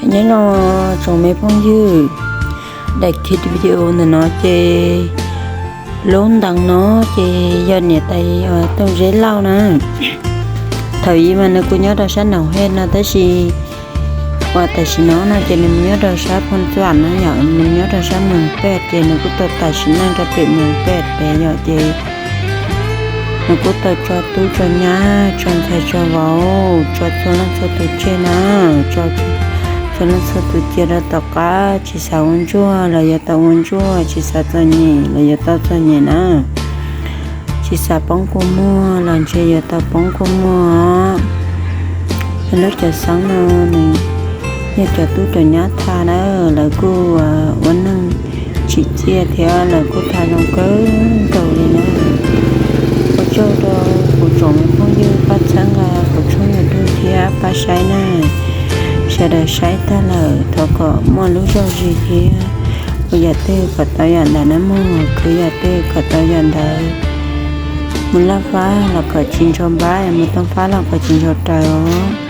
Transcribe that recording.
Nyob zoo tsoom me phooj ywg, daim video ntawm no ces lub ntees no ces yog niam tais uas Tooj Zeb Lauj na. Thaum ub mas nws kuj nyob rau sab Noom Hej no tab sis uas tam sim no no ces nws mus nyob rau sab Phooj Txwam no yom, nws nyob rau sab Moos Pej ces nws kuj tau tam sim neej rau pem Moos Pej pem yom ces nws kuj tau tso tub tso nyab tso ntxhais tso vauv tso txhua leej txhua tus tseg na, txhua leej txhua tus cia rau tom qab, tsis xav ua ntsuag los yuav tau ua ntsuag, tsis xav txom nyem los yuav tau txom nyem na, tsis xav poob kua muag los ntshe yuav tau poob kua muag. Lub cawv xeeb no nws yog cov tub cov nyab tham na, lawv kuj ua neej tsim txiaj thiab lawv kuj tham zoo kawg nkaus li na. Ua tsaug rau kuv tsoom me phooj ywg pab txhawb nqa kuv tshooj YouTube thiab pab saib na. Sawv daws saib tag lawm thov kom muaj lub zog zis thiab, ua yam twg kom tau yam ntawd na mog, khwv yam twg kom tau yam ntawd, mus laj fab los kom tsis ntshua npab, mus tooj fab los kom tsis ntshua raws os.